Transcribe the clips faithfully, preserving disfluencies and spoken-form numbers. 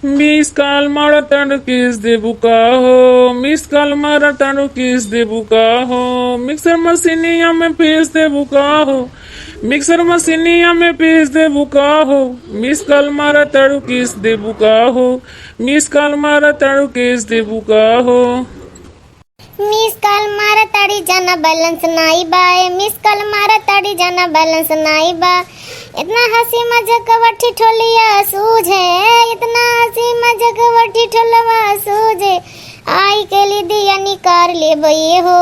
Miss call मारा ताड़ू, kiss देबू का हो? Miss call मारा ताड़ू, kiss देबू का हो? Mixer मशीनिया में पीस देबू का हो? Mixer मशीनिया में पीस देबू का हो? Miss call मारा ताड़ू, kiss देबू का हो? Miss call मारा ताड़ू, kiss देबू का हो? Miss call मारा ताड़ी जाना, balance नाई बा। Miss call मारा ताड़ी जाना, balance नाई बा। इतना हँसी मजाक वा ठिठोलिया सूझे, इतना हँसी मजाक वा ठिठोलवा सूझे। आई के ली दिया निकार लेबो ये हो,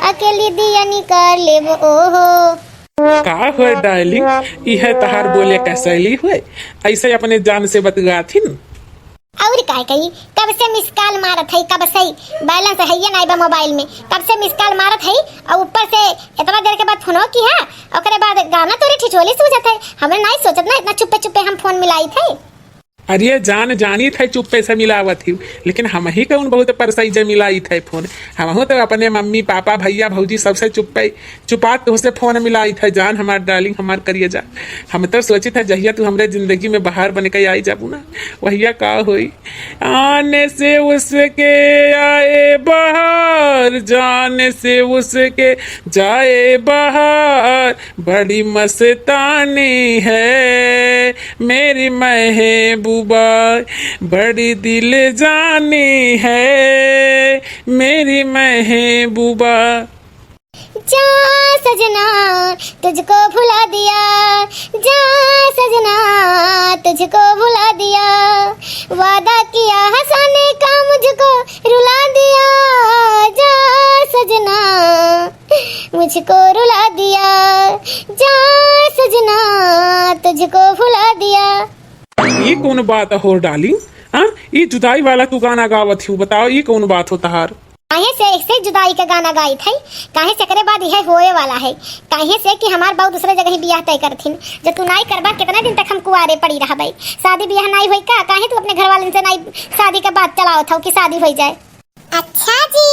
अकेली दिया निकार लेबो ओ हो। का होय darling, इहे तहार बोले का शैली होय? ऐसे अपने जान से बतुआथिन? और काय कही, कब से miss call मारत है, कब से balance है ये नाई बा mobile में, कब से miss call मारत है। और ऊपर से इतना देर के बाद फोनो की है, ओकरे बाद गाना तोरे ठिठोली सूझत है। हमरे नाई सोचत ना इतना चुप्पे चुप्पे हम फोन मिलाई थे। अरे जान, जानी थे चुप्पे से मिलावत ही, लेकिन हम ही कौन बहुत परसई जे मिलाई थे फोन। हमहू तो अपने मम्मी पापा भैया भौजी सबसे चुप्पे चुपात तोहसे फोन मिलाई थे जान, हमार darling, हमार करिया जा। हम तो सोची थे जहिया तू हमरे जिंदगी में बहार बन के आई जाबू ना, वहिया का होई। आने से उसके आए बहार, जाने से उसके जाए बहार, बड़ी मस्तानी है मेरी महबूबा, बड़ी दिल जानी है मेरी महबूबा। जा सजना तुझको भुला दिया, जा सजना तुझको भुला दिया, वादा किया हंसाने का मुझको रुला दिया। जा सजना मुझको रुला दिया, जा सजना तुझको भुला दिया। ई कौन बात हो darling? हाँ, ई जुदाई वाला तू गाना गावत ही, बताओ ई कौन बात हो तहार? काहे से ऐसे जुदाई का गाना गाइत है? काहे से एकरे बाद यह होए वाला है? काहे से कि हमार बाऊ दूसरे जगह ही बियाह तय करथिन। जब तू नाई करबा, कितना दिन तक हम कुआरे पड़ी रहबे? शादी बियाह नाई होई का? काहे तू अपने घर वालन से नाई शादी का बात चलावत हो कि शादी होई जाए? अच्छा जी,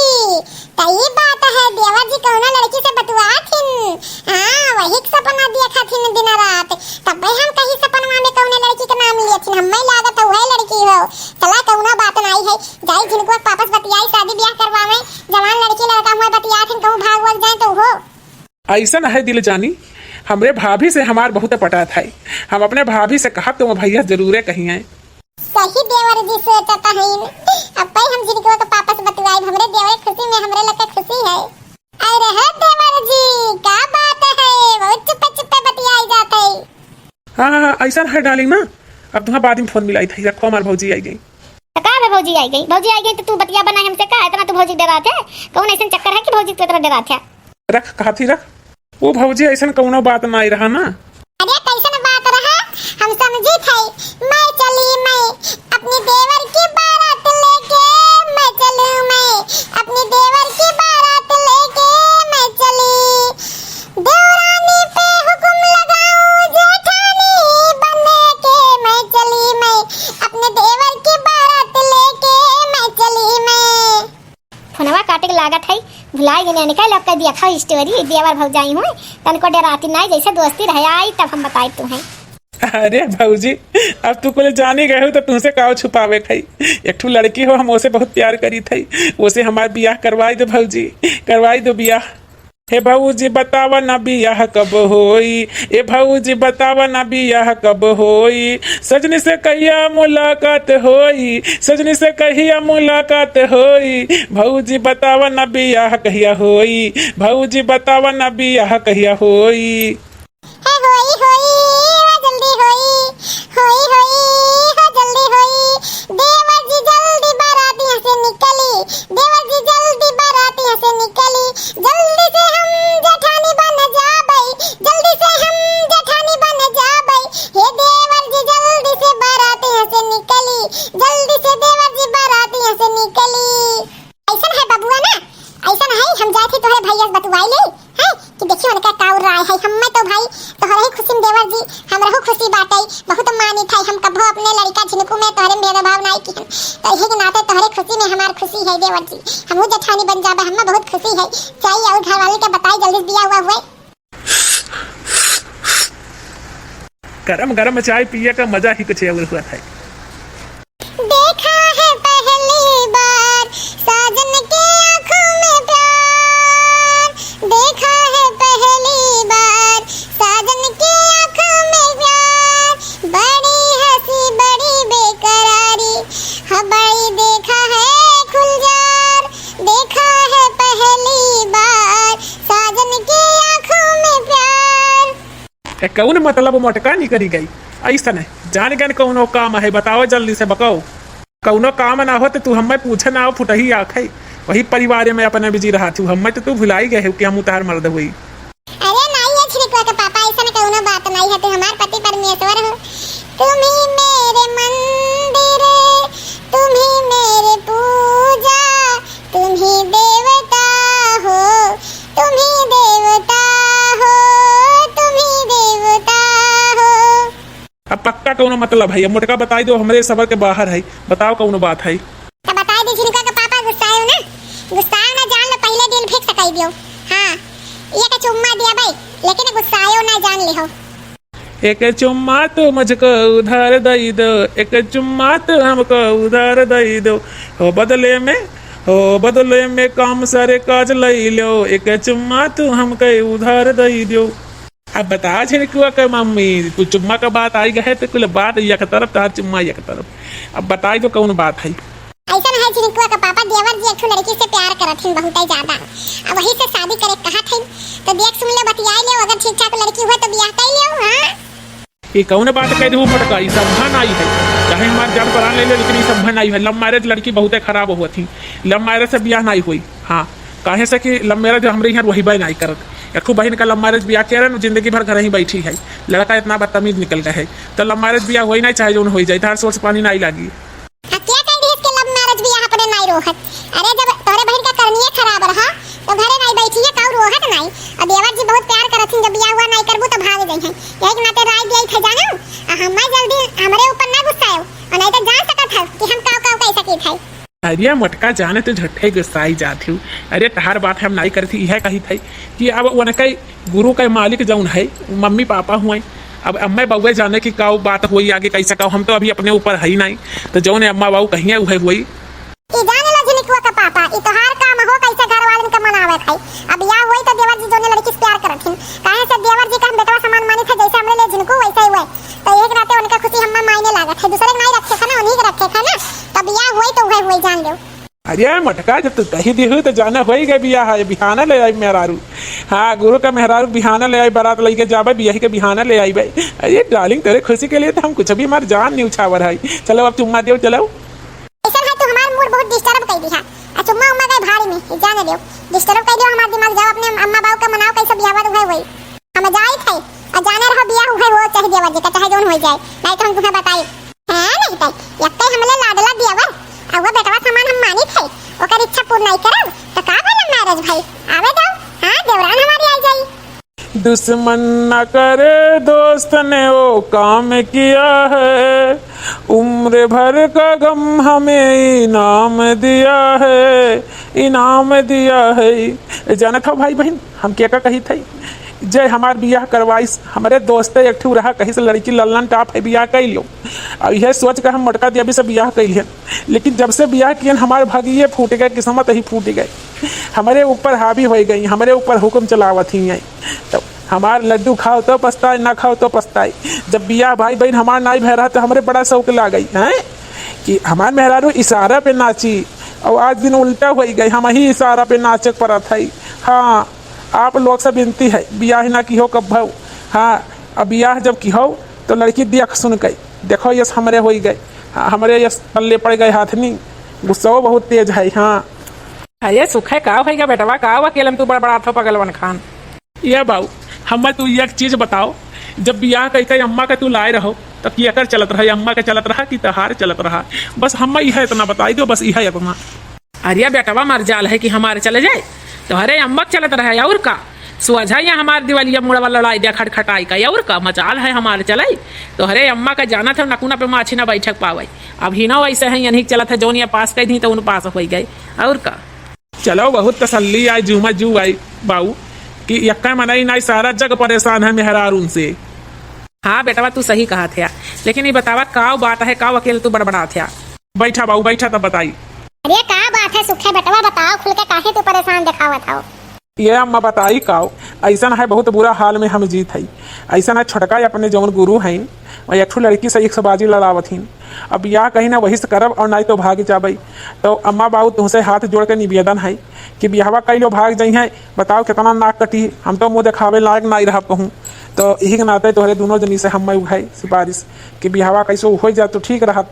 त ई बात है, देवर जी कौनो लड़की से बतुआथिन। हाँ, वही के सपना देखथिन दिन रात। तब्बे हम कही सपनवा में कौने लड़की के नाम लियथिन, हम्मे लागत है वही लड़की हो। चला, कौनो बात नाई है, जाई झिनकुआ के पापस बतियाई, शादी बियाह करवावे। जवान लड़की लड़का हुए बतियाथिन, कहूँ भाग वग जाए तो हो। ऐसन है दिल जानी, हमरे भाभी से हमार बहुत पटात है। हम अपने भाभी से कहब तो वो भैया जरूरे कहिए। सही देवर जी सोचत हईन, अब भाई हम झिनकुआ के पापस बतुआई, हमरे देवरे खुशी में हमरे लगे खुशी है। अरे हे देवर जी, का बात है, बहुत चुप्पे चुप्पे बतियाई जात है। हाँ हाँ हाँ, ऐसन है darling ना, अब तुम्हार बाद में फोन मिलाई थे, रखो हमार भौजी आई गई। तो का बे भौजी आई गई, भौजी आई गई तो तू बतिया बनाए हमसे का, इतना तू भौजी डरात है, कौन ऐसन चक्कर है कि भौजी तू इतना डरात है? रख, कहा थी रख। ओ भौजी, ऐसन कौनो बात नाई रहा ना। अरे कैसन बात रहा, हम समझी थे। मैं चली मैं अपने देवर की बारात लेके, मैं चलूं मैं अपने देवर की बारात लेके, मैं चली देवरानी पे हुक्म लगाऊं जेठानी बन के, मैं चली मैं अपने देवर की बारात लेके, मैं चली मैं। फोनवा काटे के लागत है, भुलाए गने निकाल, अब कह दिया खाओ story, देवर भौजाई हुए, तनको डराती नाई, जैसे दोस्ती रहे आई तब हम बताई तू हैं। अरे भौजी, अब तू कुल जानी गए हो तो तुमसे काव छुपावे खाई। एक ठो लड़की हो, हम ओसे बहुत प्यार करी थई, ओसे हमार बियाह करवाई दो भौजी, करवाई दो बियाह। हे भौजी बतावा ना बियाह कब होई, ए भौजी बतावा ना बियाह कब होई, सजनी से कहिया मुलाकात होई, सजनी से कहिया मुलाकात होई, भौजी बतावा ना बियाह कहिया होई, भौजी बतावा ना बियाह कहिया होई। हे होई होई हो जल्दी होई, होई होई हो जल्दी होई, देवर जी जल्दी बारात यहाँ से निकली, देवर जी जल्दी बारात यहाँ से निकली, जल्दी से हम जेठानी बन जाबई, जल्दी से हम जेठानी बन जाबई, हे देवर जी जल्दी से बारात यहाँ से निकली, जल्दी से देवर जी बारात यहाँ से निकली। ऐसन है बबुआ ना, ऐसन है, हम जाए थे तोहरे भैया से बतुआई ले, हैं, कि देखी उनका का राय है। हम्मे तो भाई तोहरे ही खुशी में देवर जी, हमरहू खुशी बाटे, बहुत मानी थे हम, कभो अपने लड़का झिनकू में तोहरे में भेदभाव नाई किहन, तो यही के नाते तोहरे खुशी में हमार खुशी है देवर जी, हमहू जेठानी बन जाबे, हम्मे बहुत खुशी है। जाई और घर वाले के बताई जल्दी से बियाह हुआ हुए। गरम गरम चाय पिए का मजा ही कुछ और हुआ था। ए, कौन मतलब मोटका निकरी गई? ऐसा नहीं, जान गन कौनो काम है, बताओ जल्दी से बकाओ। कौनो काम ना हो तो तू हमें पूछे ना हो, फुटही आँख है, वही परिवार में अपने बिजी रहा थू, हमें तो तू भुलाई गए हो कि हम उतार मर्द हुई। अरे नहीं है छिड़कुआ के पापा, ऐसा कौनो बात नहीं है, तू हमार पति परमेश्वर हो। तुम ही मेरे मंदिर, तुम ही मेरे पूजा, तुम ही देवता हो, तुम ही देवता हो, तुम ही देवता हो। अब पक्का कौनो मतलब है, अब मोटका बताई दो, हमरे सबर के बाहर है, बताओ कौनो बात है। तो बताई दी झिनका के पापा, गुस्सायो ना, गुस्सायो ना, जान लो पहले दिल फिक्स कर दियो। हाँ, ये के चुम्मा दिया भाई, लेकिन गुस्सायो ना, जान लिहो। एक चुम्मा तो मुझको उधार दई दो, एक चुम्मा तो हमको उधार दई दो, हो बदले में, हो बदले में काम सारे काज लई लो, एक चुम्मा तो हमको उधार दई दो। अब बता झिनकुआ के मम्मी, कुल चुम्मा का बात आई गए तो कुल बात एक तरफ, तार चुम्मा एक तरफ। अब बताई तो कौन बात है? ऐसा है झिनकुआ का पापा, देवर जी एक ठो लड़की से प्यार करत हिन बहुत ही ज्यादा, अब वही से शादी करे कहत हिन। तो देख सुन ले, बतियाई ले, अगर ठीक ठाक लड़की हुआ तो ब्याह कर लियो। हाँ, ये कौन बात कह दू मोटका, ई संभव नाई है। चाहे हमार जान परान ले ले, लेकिन ई संभव नाई है। लव मैरिज लड़की बहुते खराब हुआ थी, लव मैरिज से ब्याह नाई हुई। हाँ, काहे से कि लव मैरिज हमरे यहाँ रोहिबे नाई करत। एक ठो बहन का लव मैरिज ब्याह किया रहे, जिंदगी भर घर ही बैठी है। लड़का इतना बदतमीज निकल गया है, तो लव मैरिज ब्याह होई नाई, चाहे जौन होई जाए, तार सोच पानी नाई लागी। आ, क्या कह दिहिस कि लव मैरिज बियाह अपने नाई रोहत? अरे, जब तोहरे बहिन का करनिये खराब रहा, तो घरे नाई बैठी है, काऊ रोहत नाई। आ, देवर जी बहुत प्यार करत हिन, जब बियाह हुआ नाई करबू, तो भाग जइहैं। यही के नाते राय दिया थे, जानो? आ, हमें जल्दी, हमरे ऊपर ना गुस्सायो, और नहीं तो जान सकत है कि हम काऊ काऊ कैसे की थे। अरे मोटका जाने, तू झूठे गुस्साई जात हूँ। अरे, तहार बात हम नाई करती, यह कही थे कि अब उनके गुरु के मालिक जौन है, मम्मी पापा हुए। अब अम्मा बउए जाने कि का बात हुई आगे, कैसे का, हम तो अभी अपने ऊपर है ही नहीं। तो जौन अम्मा बाबू कहिए, उहे हुई। ई जान लो झिनकुआ का पापा, ई तोहार काम हो, कैसे घर वालन का मनावे खाई। अब या हुई तो देवर जी जौने लड़की से प्यार करत हिन, काहे से देवर जी का हम बेटवा समान मानित है, जैसे हमरे लिए झिनकू वैसे ही हुए। तो एक नाते उनका खुशी हम्मा मायने लागत है, दूसरे के नहीं रखे था ना, उन्हीं के रखे था ना। तो बियाह हुई तो उहे हुई, जान लो। अरे मोटका, जब तू कही दिहू तो जाना होई गए बियाह है, बिहाना ले आई मेहरारू। हाँ, गुरु का मेहरारू बिहाना ले आई, बारात लेके जाबे, बियाह के बिहाना ले आई बे। अरे डार्लिंग, तेरे खुशी के लिए तो हम कुछ भी, हमार जान न्यौछावर है। चलो अब चुम्मा दियो, चलो। ऐसा है तू हमार मूड बहुत डिस्टर्ब कर दिहा। आ चुम्मा उम्मा गए भाड़ में, जाने दियो। डिस्टर्ब कर दियो हमार दिमाग, जाओ अपने अम्मा बाबू का मनाओ, कैसे बियाह हुआ तो हुए वही। हम जाइत है, आ जाने रहो बियाह हुए हो चाहे देवर जी का, चाहे जौन हो जाए, नहीं तो हम तुम्हें बताई। हाँ, नहीं तो यक्के हमले लाडला दियावर, आ वो बेटवा समान हम मानित है, ओकर इच्छा पूर्ण नहीं करब, तो का भला मैरिज भाई? आवे दो, हाँ, देवरान हमारी आई जाई। दुश्मन न करे दोस्त ने वो काम किया है, उम्र भर का गम हमें इनाम दिया है, इनाम दिया है। जानत हो भाई बहन, हम क्या का कही थे, जे हमार बियाह करवाइस, हमरे दोस्ते एक ठू रहा, कहिस लड़की लल्लन टाप है, बियाह कइ लो। अब यह सोच के हम मोटका देवी से बियाह कइ लिहन, लेकिन जब से बियाह कियन, हमार भागिये फूट गए, किस्मत ही फूट गए, हमरे ऊपर हावी होइ गई, हमरे ऊपर हुक्म चलावत ही हैं। तो हमार लड्डू खाओ तो पछताए, ना खाओ तो पछताए। जब बियाह भाई बहन हमार नाई भय रहा, तो हमरे बड़ा शौक लागई हैं कि हमार मेहरारू इशारा पे नाची, और आज दिन उल्टा होइ गए, हम ही इशारा पे नाचे के पड़त है। हाँ, आप लोग से विनती है, बियाह ना किहो कब्भौ। हाँ, अब बियाह जब किहो, तो लड़की देख सुन के, देखो यस हमरे होई गए। हाँ, हमरे यस पल्ले पड़ गए हाथ नी, गुस्सो बहुत तेज है। हाँ। अरे सुखे, का होई गा बेटवा, का अकेलन तू बड़बड़ात हो पगलवन खान? ये बाऊ, हमें तू एक चीज बताओ, जब बियाह कई कई अम्मा के तू लाए रहो, तो केकर चलत रहा, अम्मा के चलत रहा कि तहार चलत रहा? बस हमें यह इतना बताई दो, बस यह इतना। अरे बेटवा मर जाल है कि हमारे चले जाए, तोहरे अम्मा के चलत रहे और का? सोझा या हमार दिवालिया मुड़वा लड़ाई दे खटखटाई का, और का मजाल है हमारे चले? तोहरे अम्मा का जानत है, नकुना पे माछी ना बैठक पावे। अब ही ना वैसे है, यही चलत है, जौन या पास कह दी तो उन पास हो गए, और का? चलो, बहुत तसल्ली आई, जूमा जू आई बाऊ, कि यक्का मनई नाई, सारा जग परेशान है मेहरारून से। हाँ बेटवा, तू सही कहा थया, लेकिन ये बतावा, का बात है, का अकेल तू बड़बड़ात हया? बैठा बाऊ, बैठा, तब बताई। अरे का बात है सुखे बेटवा, बताओ खुल के, काहे तू परेशान देखावत हो? ये अम्मा बताई काओ, ऐसन है बहुत बुरा हाल में हम जीत हई। ऐसन है छोटका अपने जौन गुरु हैं, वह एक ठो लड़की से एक सौ बाजी लड़ावत हिन। अब बियाह कहीं ना वही से करब और नाई तो भाग जाबई। तो अम्मा बाऊ तुमसे हाथ जोड़ के निवेदन है कि बियाहवा कई लो भाग जाई हैं, बताओ कितना नाक कटी, हम तो मुँह देखावे लायक नाई रहब कहूँ। तो यही के नाते तोहरे दुनो जनी से हम्मे उहै सिफारिश कि बियाहवा कैसो होइ जात तो ठीक रहत।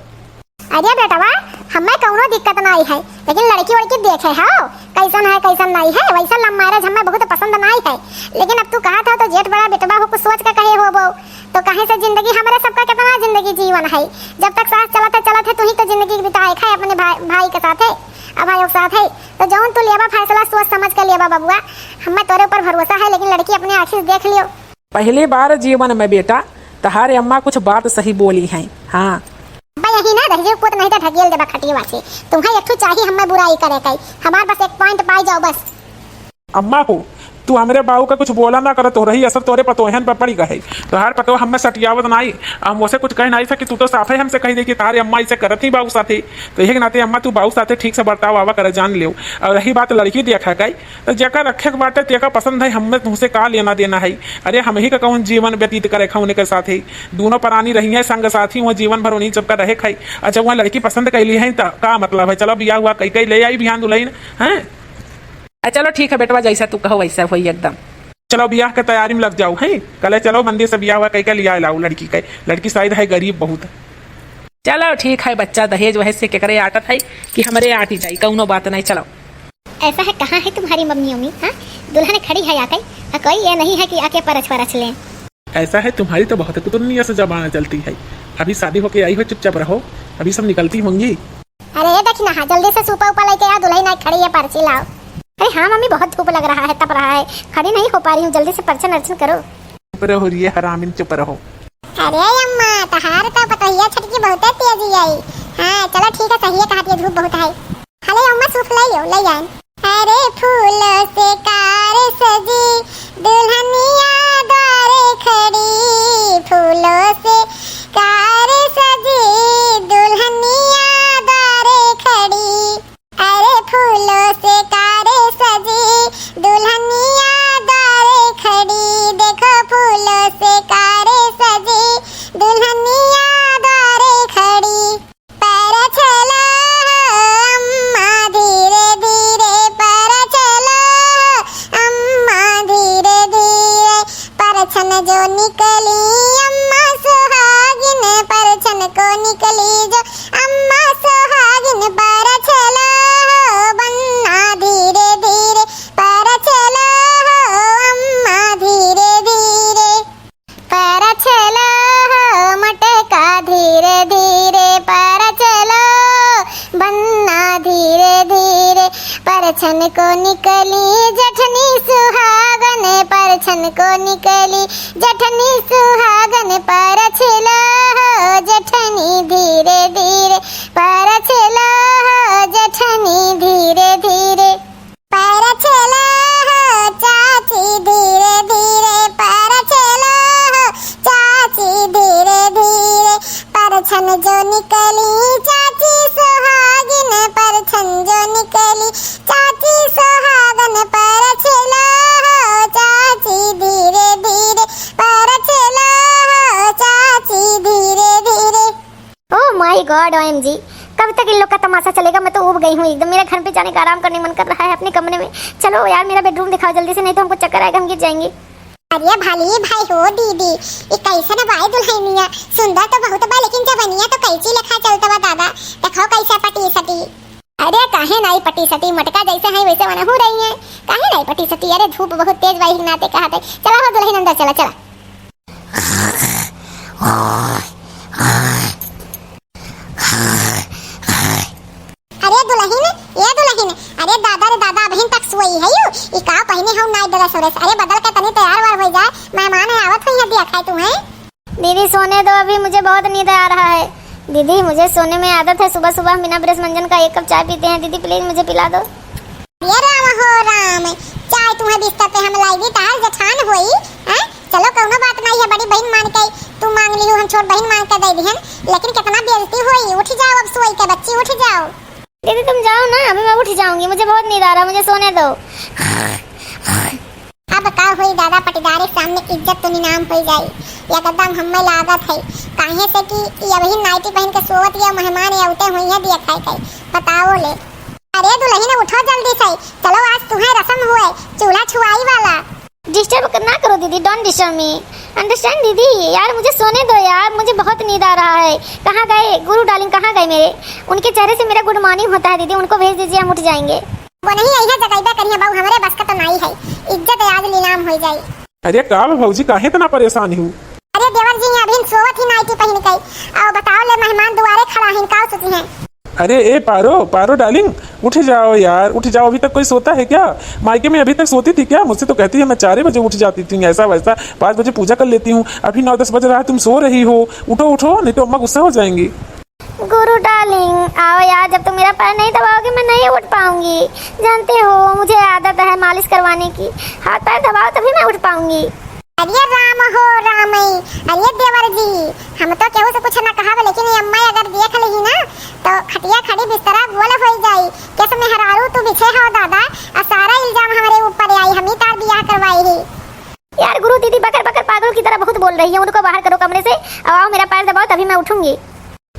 अरे बेटवा, हम्मे कउनो दिक्कत नाहीं है, लेकिन लड़की वड़की देखे हो, कैसन है कैसन नाहीं है। वैसा love marriage हम्मे बहुत पसंद नाहीं है, लेकिन अब तू कहत हो तो जेठ बड़ा बेटवा हो, कुछ सोच के कहे होबो। तो कहीं से जिंदगी, हमरे सबका कितना जिंदगी जीवन है, जब तक सांस चलत है चलत है, तू ही तो जिंदगी बिताए खाए अपने भाई, भाई के साथ है, अब भाइयों के साथ है। तो जौन तू लेबा फैसला सोच समझ के लेबा बबुआ, हम्मे तोरे ऊपर भरोसा है, लेकिन लड़की अपने आँखी से देख लियो। पहली बार जीवन में बेटा, तहारे अम्मा कुछ बात सही बोली हैं। हाँ। अब्बा यही ना रहिए, कुत नहीं तो ढकेल देबा खटिया से। तुम्हें एक ठो चाही हम्मे बुराई करे कई, हमार बस एक point पाई जाओ बस। अम्मा हो, तू हमरे बाऊ का कुछ बोला ना कर, तोरही असर तोरे पतोहन पर पड़ी गए। तोहार पतोह हम्मे सटियावत नाई, हम ओसे कुछ कह नाई सकी, तू तो साफे हमसे कही दे कि तहारे अम्मा ऐसे करत ही बाऊ साथे। तो यही के नाते अम्मा तू बाऊ साथे ठीक से बर्ताव आवा कर, जान लेव। और रही बात लड़की देखा कई, तो जेका रखे के बाटे, तेका पसंद है, हम्मे तुहसे का लेना देना है? अरे, हम ही का कौन जीवन व्यतीत करे खा उनके साथ ही? दोनों परानी रही हैं संग साथी, वहाँ जीवन भर उन्हीं सबका रहे खाई। अच्छा, वहाँ लड़की पसंद कैली है, तो का मतलब है? चलो, बियाह हुआ कई कई ले आई बिहान दुल्हन, हैं? आ, चलो, ठीक है बेटवा, जैसा तू कहो वैसा होई एकदम। चलो, बियाह के तैयारी में लग जाओ, हैं? कल चलो, मंदिर से बियाह हुआ कई के लिया लाओ लड़की के। लड़की शायद है गरीब बहुत। चलो, ठीक है बच्चा, दहेज वहेज से केकरे आटत है कि हमरे आटी जाई, कौनो बात नहीं। चलो। ऐसा है, कहाँ है तुम्हारी मम्मी उम्मी, हाँ? दुल्हन खड़ी है आके, और कोई ये नहीं है कि आके परछ परछ लें। ऐसा है, तुम्हारी तो बहुत कुतुर्निया से जबान चलती है। अभी शादी होके आई हो, चुपचाप रहो, अभी सब निकलती होंगी। अरे ये देखी ना, हाँ, जल्दी से सूपा उपा लेके आ, दुल्हन आई खड़ी है, परछी लाओ। अरे हाँ मम्मी, बहुत धूप लग रहा है, तप रहा है, खड़ी नहीं हो पा रही हूँ, जल्दी से परछन अर्छन करो। चुप रहो रे हरामिन, चुप रहो। अरे अम्मा, तहार तो पतोहिया छटकी बहुते तेज आई। हाँ चलो ठीक है, सही है, कहा धूप बहुत है। हले अम्मा सूप ले लो, ले आए। अरे फूलों से कार सजी दुल्हनिया द्वारे खड़ी, फूलों से कार सजी दुल्हनिया द्वारे खड़ी। अरे फूलों से कार सजी दुल्हनिया द्वारे खड़ी, देखो फूलों से कार सजी दुल्हनिया द्वारे खड़ी। परछलो हो अम्मा धीरे धीरे, परछलो हो अम्मा धीरे धीरे। परछन जो निकली अम्मा सुहागिन, परछन को निकली जो अम्मा सुहागिन। परछलो हो बन्ना धीरे धीरे, परछलो हो अम्मा धीरे धीरे। परछलो हो मटका धीरे धीरे, परछलो बन्ना धीरे धीरे। परछन को निकली जेठनी सुहागन, परछन को निकली जेठनी सुहागन। परछलो हो जेठनी धीरे धीरे, परछलो हो जेठनी धीरे धीरे। परछलो हो चाची धीरे धीरे, परछलो हो चाची धीरे धीरे। परछन जो निकली चाची सुहागिन, परछन जो निकली चाची सुहागन। परछलो हो चाची धीरे धीरे, परछलो हो चाची धीरे धीरे। Oh my God, O M G, कब तक इन लोग का तमाशा चलेगा? मैं तो ऊब गई हूँ एकदम। मेरा घर पे जाने का, आराम करने मन कर रहा है अपने कमरे में। चलो यार, मेरा bedroom दिखाओ जल्दी से, नहीं तो हमको चक्कर आएगा, हम गिर जाएंगे। अरे भाली भाई हो दीदी, ई कैसन बाई दुल्हनिया? सुंदर तो बहुत बा, लेकिन जवनिया तो कैंची लेखा चलत बा दादा। देखो कैसे पटी सटी। अरे काहे नाई पटी सटी, मटका जैसे है वैसे वनहू रही है। काहे नाई पटी सटी? अरे धूप बहुत तेज बा, यही नाते कहत है। चला हो दुल्हन अंदर चला, चला। अरे दुल्हन, ए दुल्हन, अरे दादा रे दादा, अबहिन तक सोई है यू? ई का पहिने हऊ night dress व्रेस? अरे बदल के तनी तैयार वार हो जाए, मेहमान है आवत हुई है, दिया खाए तू है। दीदी सोने दो, अभी मुझे बहुत नींद आ रहा है। दीदी मुझे सोने में आदत है, सुबह सुबह हम बिना brush मंजन का एक कप चाय पीते हैं। दीदी please मुझे पिला दो। ये राम हो राम, चाय तुम्हें बिस्तर पे हम लाई दी, तार जठान होई, हैं? चलो कौनो बात नहीं है, बड़ी बहन मान के तू मांग ली हो, हम छोट बहन मान के दे दिहन, लेकिन कितना बेइज्जती होई। उठ जाओ अब सोई के बच्ची, उठ जाओ। दीदी तुम जाओ ना, अभी मैं उठ जाऊंगी, मुझे बहुत नींद आ रहा है, मुझे सोने दो। अब का होई दादा, पटीदार के सामने इज्जत तो नीलाम हो जाई, एकदम हमें लागत है, काहे से कि ये अभी नाइटी पहन के सोवत या मेहमान या उठे हुई है दिया खाए के, बताओ ले। अरे दुल्हन उठो जल्दी से, चलो आज तुम्हें रस्म हुए, चूल्हा छुआई वाला। डिस्टर्ब ना करो दीदी, don't disturb me, understand दीदी। यार मुझे सोने दो यार, मुझे बहुत नींद आ रहा है। कहाँ गए गुरु डार्लिंग, कहाँ गए मेरे? उनके चेहरे से मेरा गुड मॉर्निंग होता है दीदी, उनको भेज दीजिए, हम उठ जाएंगे। वो नहीं, यही जगह पे करिए बाबू, हमारे बस का तो नाई है, इज्जत आज नीलाम हो जाए। अरे का बा भौजी, काहे इतना परेशान हू? अरे देवर जी, यहाँ अभी सोवत ही नाइटी पहन के, और बताओ ले मेहमान दुआरे खड़ा है, का सोची हैं? अरे ए पारो, पारो डार्लिंग, उठ जाओ यार, उठ जाओ। अभी तक कोई सोता है क्या? मायके में अभी तक सोती थी क्या? मुझसे तो कहती है मैं चार ही बजे उठ जाती थी, ऐसा वैसा, पाँच बजे पूजा कर लेती हूँ। अभी नौ दस बज रहा है, तुम सो रही हो। उठो उठो, नहीं तो अम्मा गुस्सा हो जाएंगी। गुरु डार्लिंग, आओ यार, जब तुम मेरा पैर नहीं दबाओगे मैं नहीं उठ पाऊंगी। जानते हो मुझे आदत है मालिश करवाने की, हाथ पैर दबाओ तभी मैं उठ पाऊंगी। अरे राम हो राम, अरे देवर जी, हम तो केहू से कुछ ना कहब, लेकिन ये अम्मा अगर देख लेही ना तो खटिया खड़ी बिस्तरा गोल हो जाई। कैसे मेहरारू तू बिछे हो दादा, आ सारा इल्जाम हमरे ऊपर आई, हम ही तार बियाह करवाई ही। यार गुरु दीदी बकर बकर पागल की तरह बहुत बोल रही है, उनको बाहर करो कमरे से, अब आओ मेरा पैर दबाओ तभी मैं उठूंगी।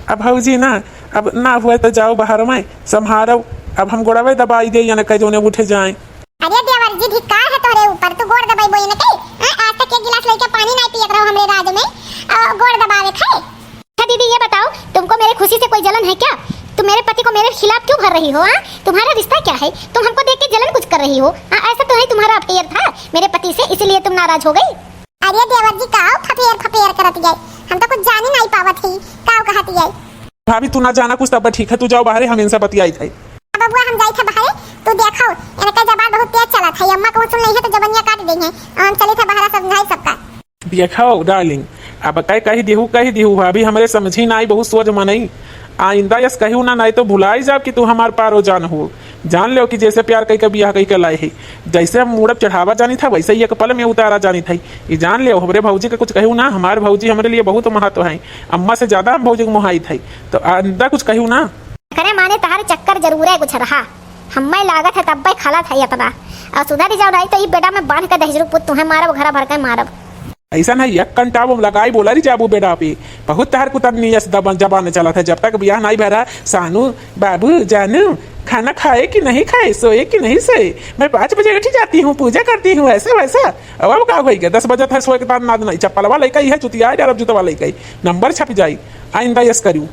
अब भौजी ना, अब ना हुआ तो जाओ बाहर में संभारो, अब हम गोड़वे दबाई दे, यानी कह जोने उठे जाए। अरे देवर जी, धिक्कार है तोहरे ऊपर, तू गोड़ दबाई बोई न के? हाँ, आज तक एक गिलास लइके पानी नहीं पियत रहो हमरे राज में, और गोड़ दबावे खाए। अच्छा दीदी, ये बताओ, तुमको मेरे खुशी से कोई जलन है क्या? तुम मेरे पति को मेरे खिलाफ क्यों भर रही हो? हाँ, तुम्हारा रिश्ता क्या है? तुम हमको देख के जलन कुछ कर रही हो? हाँ, ऐसा तो नहीं तुम्हारा अफेयर था मेरे पति से, इसीलिए तुम नाराज हो गई। अरे देवर जी, काव फफेर फफेर करत गए, हम तो कुछ जानी नहीं पावत ही, काव कहत गए। भाभी, तू ना जाना कुछ, तब ठीक है, तू जाओ बाहरे, हम इनसे बतियाई थे। अब बबुआ, हम जाई थे बाहरे, तू देखो, इनका जबान बहुत तेज चलत है, अम्मा को सुन नहीं है तो जबनिया काट देंगे, और हम चली थे बाहर समझाई सबका। देखो डार्लिंग, अब कह कह दिहू, कह दिहू, भाभी हमरे समझी ना आई, बहुत सोच मनई। आइंदा यस कहू ना, नहीं तो भुलाई जाब कि तू हमार पारो जान हो। जान लेव कि जैसे प्यार कई के बियाह कई के लाए है, जैसे हम मूड़ब चढ़ावा जानी था, वैसे ही एक पल में उतारा जानी था। ये जान लेव, हमरे भौजी के कुछ कहू ना, हमारे भौजी हमरे लिए बहुत महत्व है, अम्मा से ज्यादा हम भौजी के मोहाई थे, तो आइंदा कुछ कहू ना। करे माने तहार चक्कर जरूर है कुछ रहा, हम्मे लागत है तब्बे खलत है इतना, और सुधर जाओ नहीं तो ई बेटा में बांध के दहिजरू पुत तुम्हें मारब, घरा भर के मारब। ऐसा नहीं, एक कंटाब लगाई बोला री जाबू बेटा पे। बहुत तहर कुतरनी यस दबन जबान चलत है। जब तक बियाह नहीं भरा, सानू, बाबू, जानू, खाना खाए कि नहीं खाए, सोए कि नहीं सोए, मैं पाँच बजे उठ जाती हूँ, पूजा करती हूँ, ऐसा वैसा। अब, अब का होई गया? दस बजे तक सोए के बाद नाद नहीं, चप्पलवा लेके ही है, चुतिया डालब जूतवा लेके ही, नंबर छप जाई। आइंदा यस करू।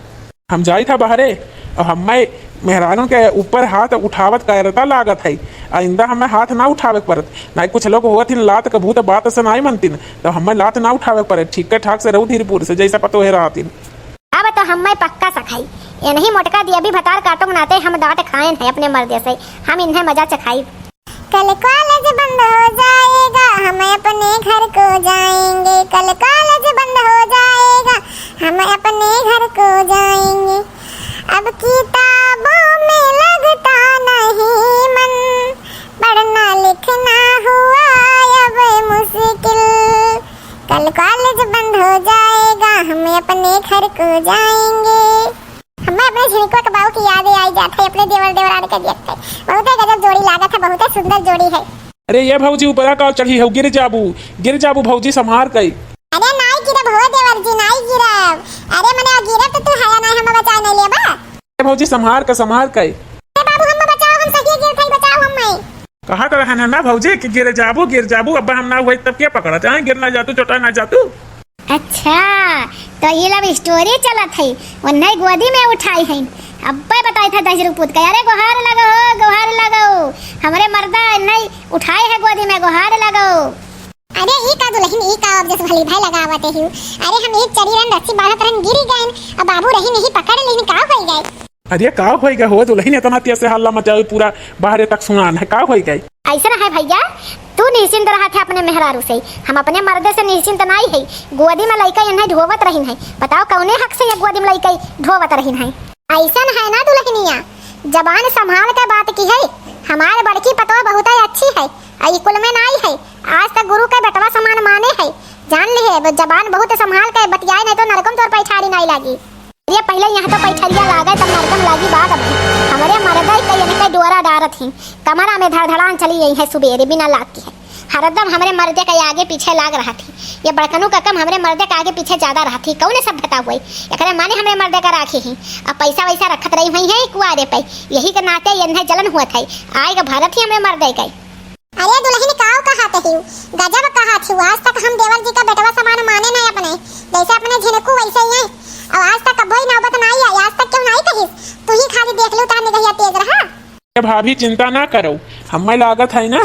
हम जाई था बाहरे, और हम्मे मेहरारू के ऊपर हाथ उठावत कैरता लागत है। आइंदा हम्मे हाथ ना उठावे के पड़त। ना कुछ लोग होत हिन लात के भूत बात से नाई मनतिन, तो हम्मे लात ना उठावे के पड़े। ठीक ठाक से रहू धीरपुर से, जैसा पतो है रहतिन। अब तो हम्मे पक्का सखाई, ये नहीं मोटका दिया भी भतार काटो नाते हम डांट खाएन है अपने मर्दे से, हम इन्हें मजा चखाई। कल कॉलेज बंद हो जाएगा, हम अपने घर को जाएंगे। कल कॉलेज बंद हो जाएगा, हम अपने घर को जाएंगे। अब किताबों में लगता नहीं मन, पढ़ना लिखना हुआ अब मुश्किल। कल कॉलेज बंद हो जाएगा, हम अपने घर को जाएंगे। हम्मे अपने झिनकुआ के बाऊ की याद आई जात है, अपने देवर देवरान के देखते। बहुते गजब जोड़ी लागत है, बहुते सुंदर जोड़ी है। अरे ये भौजी, ऊपरा का चढ़ी हो, गिर जाबू, गिर जाबू भौजी, संभार कई। अरे नाई गिरब हो देवर जी, नाई गिरब। अरे मने गिरब तो तू हया नाई, हम बचा नहीं लेबा। अरे भौजी, संभार का, संभार कई। अरे बाबू, हम बचाओ, हम सही गिर थे, बचाओ हम्मे। कहा तो रहन है ना भौजी कि गिर जाबू, गिर जाबू, अब हम ना हुई तब क्या पकड़ा, चाहे गिर ना जातू, चोटा ना जातू। अच्छा, तो ये लव स्टोरी चलत है, उन्हें गोदी में उठाई है। अब्बे बताई था दहिजरू पूत के, "अरे गोहार लगो हो, गोहार लगो, हमरे मर्दा नहीं उठाए है गोदी में, गोहार लगो।" अरे ई का दुल्हन, ई का अब जस भली भाई लगावत है। अरे हम एक चरी रन रस्सी बांधत रहन, गिरी गए, अब बाबू रही नहीं पकड़ लेन, का होई गए? अरे का होई गए हो दुल्हन, इतना तेज से हल्ला मचावे, पूरा बाहरे तक सुनान है, का होई गए? ऐसा ना है भैया, तू निश्चिंत रहा था अपने मेहरारू से, हम अपने मर्दे से निश्चिंत नहीं है। गोदी में लइका इन्हें ढोवत रहिन है, बताओ कौने हक से ये गोदी में लइका ढोवत रहिन है? ऐसा है ना दुल्हनिया, जबान संभाल के बात की है। हमार बड़की पतोह बहुत ही अच्छी है, आ ई कुल में नहीं है। आज तक गुरु के बेटवा समान माने है। जान लिहे, जबान बहुत संभाल के बतियाए, नहीं तो नरकम तोर पैठारी नहीं लागी। अरे पहले यहाँ तो पैठरिया लागे, तब नरकम लागी बात। अब हमरे मर्दे के इनके डोरा डारत ही, कमरा में धड़धड़ान चली गई है सुबेरे बिना लाग की है। हरदम हमरे मर्दे के आगे पीछे लाग रहा थी। ये बड़कनू का कम हमरे मर्दे के आगे पीछे ज्यादा रहा थी। कौन सभ्यता हुई? एकरे माने हमरे मर्दे का राखी ही। अब पैसा वैसा रखत रही हुई है कुआरे पे, यही के नाते ये इन्हें जलन हुआ था। आए के भारत ही हमरे मर्दे के। अरे दुल्हन, काव कहा कहियो, गजब कहत हियो, आज तक हम देवर जी का बेटवा समान माने नहीं अपने, जैसे अपने झिनकू वैसे ही है। और आज तक कबो ही नौबत नहीं आई, आज तक क्यों नहीं कहिस? तू ही खाली देख लू, तार निगहिया तेज रहा। ए भाभी, चिंता ना करो, हमें लागत है ना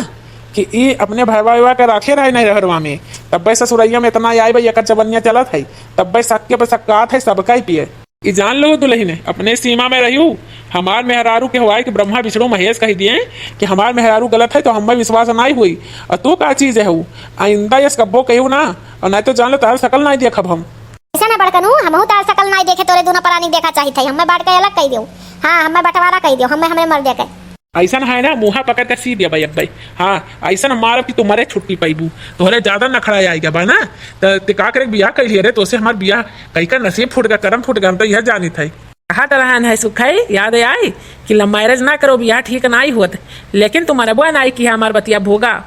कि ई अपने भैया वैया के राखे रहे नहीं रहरवा में, तब्बे ससुरैया में इतना आई भाई, एकर जवनिया चलत है, तब्बे सक्के पे सक्कात है, सबका ही पिए। ई जान लो दुलहिन, अपने सीमा में रहियो, हमार मेहरारू के हवाई के ब्रह्मा विष्णु महेश कह दिए कि हमार मेहरारू गलत है तो हमें विश्वास नहीं हुई। और तू का चीज है हऊ? आइंदा यस कब्बो कहियो ना, और नहीं तो जान लो तार सकल नहीं देखब हम। ऐसा ना बड़कनू, हमहू तार सकल नहीं देखे, तोरे दोनों प्राणी देखा चाहित है, हमें बांट के अलग कह दियो। हाँ, हमें बंटवारा कह दियो, हमें, हमें मर दे के। ऐसन है ना, मुँहा पकड़ के सी दिया भाई अब भाई। हाँ, ऐसन मारब कि तू मरे छुट्टी पाइबू। तोहरे ज्यादा नखड़ा आइगा बा ना, त ते का करे बियाह कर लिए रे, तोसे हमार बियाह कई का नसीब फूट गा, करम फूट गा, हम तो यह जानित है। कहा तो रहन है सुख है, याद आई कि love marriage ना करो, बियाह ठीक ना ही होत, लेकिन तू मनबुआ ना कि हमार बतिया भोगा।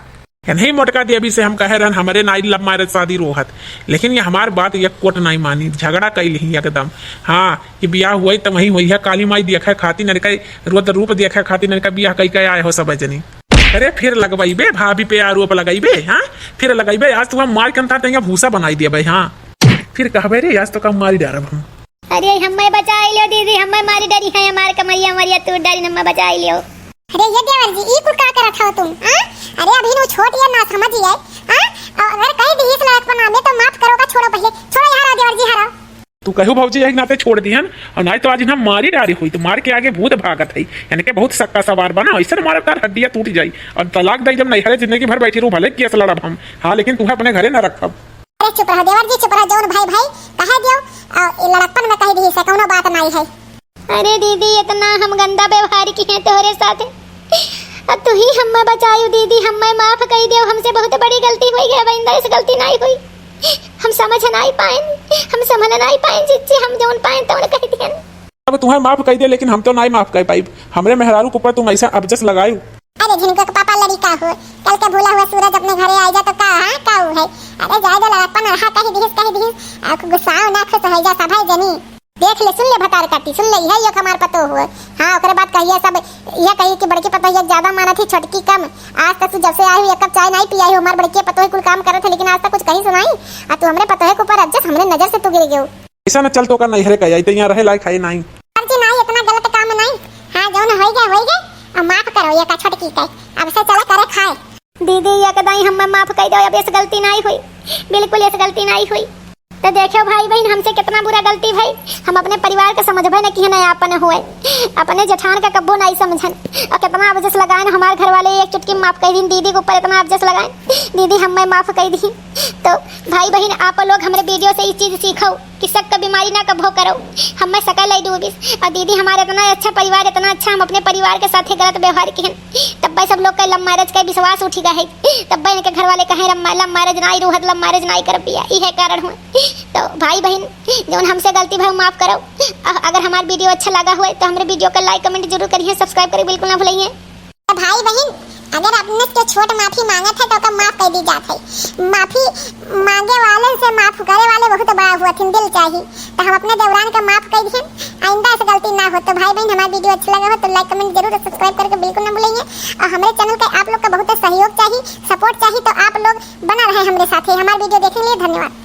नहीं मोटका देवी से हम कहे रहन, हमरे नाई love marriage शादी रोहत, लेकिन ये हमार बात एक कोट नहीं मानी, झगड़ा कई लिही एकदम। हाँ, कि बियाह हुई त वहीं हुई है, काली माई देखे खातिर ननका, रोत रूप देखे खातिर ननका बियाह कई के आए हो सब जनी। अरे फिर लगवाई बे, भाभी पे आरोप लगाई बे, हाँ, फिर लगाई बे, आज तू हम मार के अंतर तैया भूसा बनाई दिया बे, हाँ, फिर कहबे रे आज तो का मारी डारब हम। अरे हमें बचाई लियो दीदी, हमें मारी डरी है, हमार कमरिया मरिया तू डरी, हमें बचाई लियो। अरे ये देवर जी, ई कुल का करत हो तुम, हाँ? अरे अभी नु छोट ये ना समझ ये, हाँ? और अगर कह दी इस लड़कपना में तो माफ करो का, छोड़ो पहले, छोड़ो यहाँ रहो देवर जी, यहाँ रहो। तू कहू भौजी यही नाते छोड़ दिहन, और नहीं तो आज इन्हें मारी डारी हुई, तो मार के आगे भूत भागत है, यानी कि बहुत सक्का सवार बना, ऐसे मारब तार हड्डियाँ टूट जाई, और तलाक दई जब नैहरे जिंदगी भर बैठी रहू, भले केस लड़ब हम, हाँ, लेकिन तुम्हें अपने घरे ना रखब। अरे चुप रहो देवर जी, चुप रहो, जौन भाई भाई कहे दियो, आ, ए लड़कपन में कह दी से कौनो बात नहीं है। अरे दीदी, इतना हम गंदा व्यवहार किए हैं तोहरे साथ, अब तू ही हमें बचायू दीदी, हमें माफ कर दियो, हमसे बहुत बड़ी गलती हुई है, अब आइंदा ऐसी गलती नहीं हुई। हम समझ नहीं पाएन, हम संभल नहीं पाएन जिज्जी, हम जौन पाएन तौन कह दियन। अब तुम्हें माफ कर दे, लेकिन हम तो नहीं माफ कर पाइब, हमरे मेहरारू के ऊपर तुम ऐसा अबजस लगायू। अरे झिनकू के पापा लड़ी का हो, कल के भूला हुआ सूरज अपने घरे आ जा तो का, हाँ, का उ है? अरे जाए दे लड़कपन रहा, कह दिहिस, कह दिहिस, आ, गुस्साओ ना, खुश हो जा सब है जनी। देख ले, सुन ले भतार काटी, सुन ले, इहे एक हमार पतोह हुए। हाँ, ओकरे बाद कहिए सब, यह कही कि बड़की पतोहिया ज्यादा मानत ही, छोटकी कम। आज तक तू जब से आई हुई एक कप चाय नहीं पियाई हो, हमार बड़की पतोह कुल काम करत है, लेकिन आज तक कुछ कही सुनाई। आ तू हमरे पतोह के ऊपर अबजस, हमरे नजर से तू गिर गयो। ऐसा न चल तो का नैहरे का, आई तो यहाँ रहे लायक है नहीं। अब जी नहीं, इतना गलत काम नहीं। हाँ, जौन होई गए, होई गए, अब माफ करो ये का छोटकी के, अब से चला करे खाए। दीदी, एक दाई हमें माफ कर दो, अब ऐसी गलती नहीं हुई, बिल्कुल ऐसी गलती नहीं हुई। तो देखो भाई बहन, हमसे कितना बुरा गलती भई, हम अपने परिवार के समझबे न किहे, न आपन हुए, अपने जेठान का कब्बो नहीं समझन। और कितना अबजस लगाएन हमार घर वाले, एक चुटकी में माफ कर दीन, दीदी के ऊपर इतना अबजस लगाएन, दीदी हमें माफ कर दी। तो भाई बहन, आप लोग हमरे video से ई चीज सीखो कि शक का बीमारी ना कभो करो। हमें सकल है डूबिस, और दीदी हमारे इतना अच्छा परिवार, इतना अच्छा, हम अपने परिवार के साथे गलत व्यवहार किहन, तब्बे सब लोग का love marriage का विश्वास उठी गए है, तब्बे इनके घर वाले कहे, "लव-, love marriage नाई रूहत, love marriage नाई कर पिया, इहे कारण हुए।" तो भाई बहन, जौन हमसे गलती भई माफ करो। अ-, अगर हमार video अच्छा लगा हुए तो हमरे video का like comment जरूर करिए, subscribe करिए बिल्कुल ना भूलिए। तो भाई बहन, अगर अपने के छोट माफी मांगत है तो ओका माफ कर दी जात है। माफी मांगे वाले से माफ करे वाले बहुत बड़ा हुआ थिन, दिल चाही। तो हम अपने देवरान का माफ कर दिए, आइंदा ऐसी गलती ना हो। तो भाई बहन, हमार video अच्छा लगा हो तो like comment जरूर और subscribe करके बिल्कुल ना भूलिए। और हमरे channel का आप लोग का बहुत सहयोग चाही, support चाही, तो आप लोग बना रहे हमरे साथे। हमार video देखने के लिए धन्यवाद।